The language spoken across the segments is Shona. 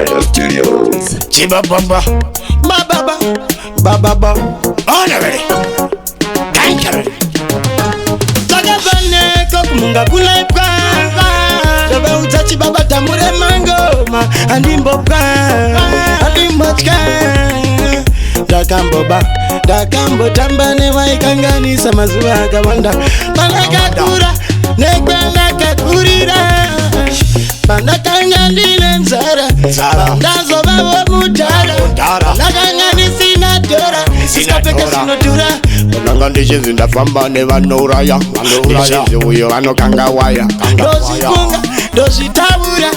Empire Studios. Chibabamba. Bababa, bababa. Honorary. Kankarary. Takafaneko kumunga kulepwa. Tovaudza chibaba tamure mangoma. Andimbopwa, andimbotya. Ndakamboba, ndakambotamba nevaikanganisa mazuva akawanda. Pandakakura nekwandakakurira. Pandakanga ndine nzara, Nzara. pandazovawo mudhara. Mudhara. Ndakanga ndisina dhora, Ndisina ndisingapfeke dhora. zvinodhura. Ndanga ndichinzi ndafamba nevanouraya, ndichinzi uyo vanokanga waya. Ndozvifunga, ndozvitaura,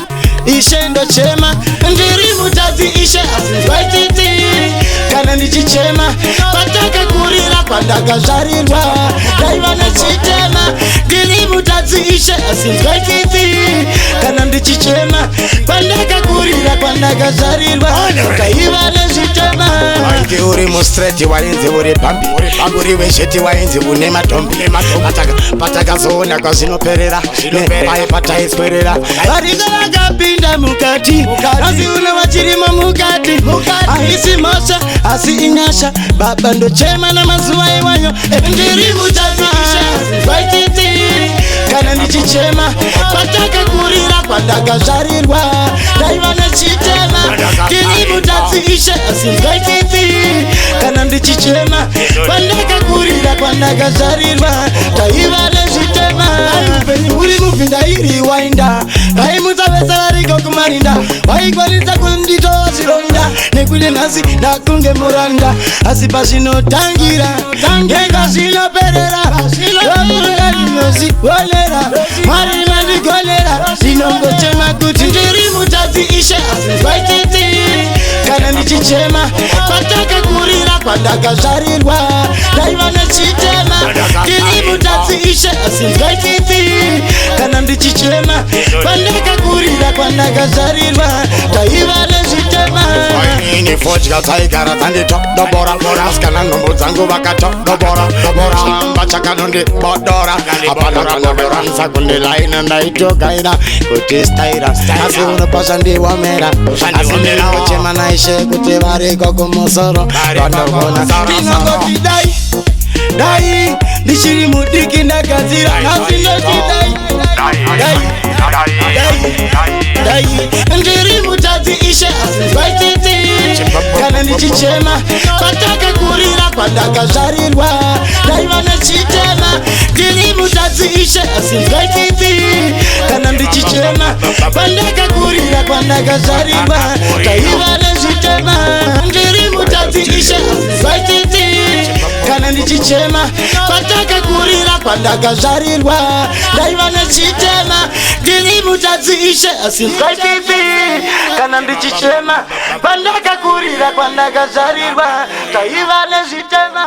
ishe, ndochema. Ndiri mutadzi, ishe, asi nzwaititi kana ndichichema. Kwatakakurira, kwandakazvarirwa, ndaiva nechitema. Ndiri mutadzi, ishe, asi nzwaititi kana ndichichema. Kwandakakurira, kwandakazvarirwa, ndaiva nezvitema. Wainzi uri mustreet, wainzi uri pambi, uri wesheti, wainzi une matombi. Patakazoona kwazvinoperera, paye pataiswerera. Variko vakapinda mukati, asi uno vachirimo mukati. Haisi mhosva, asi inyasha. Baba, ndochema namazuva iwayo. Ndiri mutadzi, ishe, zvaititi kana ndichichema. Kwatakakurira, kwandakazvarirwa, ndaiva nechitema. Ndiri mutadzi, ishe, asi nzwaititi kana ndichichema. Kwandakakurira, kwandakazvarirwa, ndaiva nezvitema. Upenyu huri mubvinda iri wainda, ndaimutsa vese variko kumarinda. Vaikwanisa kunditova zvironda nekuti nhasi ndakunge muranda. Asi pazvinotangira ngekazvinoperera, ndofunga ndinozvionera. Mwari mandigonera. Ndinongochema kuti ndiri mutadzi, ishe, asi nzwaititi kana ndichichema. Kwatakakurira, kwandakazvarirwa, ndaiva nechitema. Ndiri mutadzi, ishe, asi nzwaititi kana ndichichema. Kwandakakurira, kwandakazvarirwa, ndaiva nezvitema. Ini fodya dzaigara dzanditodobora, asikana nhombo dzangu vakatodobora dobora. Chamba chakanondibodora, hapana kana vakwanisa kundilaina. Ndaitogaira kuti staira, asi unopa zvandiwomera. Asi ndinongochema naishe kuti variko kumusoro vanogona. Ndinongoti dai, dai ndichiri mudiki ndagadzira. Asi ndoti dai, dai, dai, dai. Ndiri mutadzi, ishe, asi nzwaititi kana ndichichema. Kwatakakurira, kwandakazvarirwa, ndaiva nechitema. Ndiri mutadzi, ishe, asi nzwaititi kana ndichichema. Kwandakakurira, kwandakazvarirwa, ndaiva nezvitema. Ndiri mutadzi, ishe, asi nzwaititi kana ndichichema. Kwatakakurira, kwandakazvarirwa, ndaiva nechitema. Ndiri mutadzi, ishe, asi nzwaititi kana ndichichema. Kwandakakurira, kwandakazvarirwa, ndaiva nezvitema.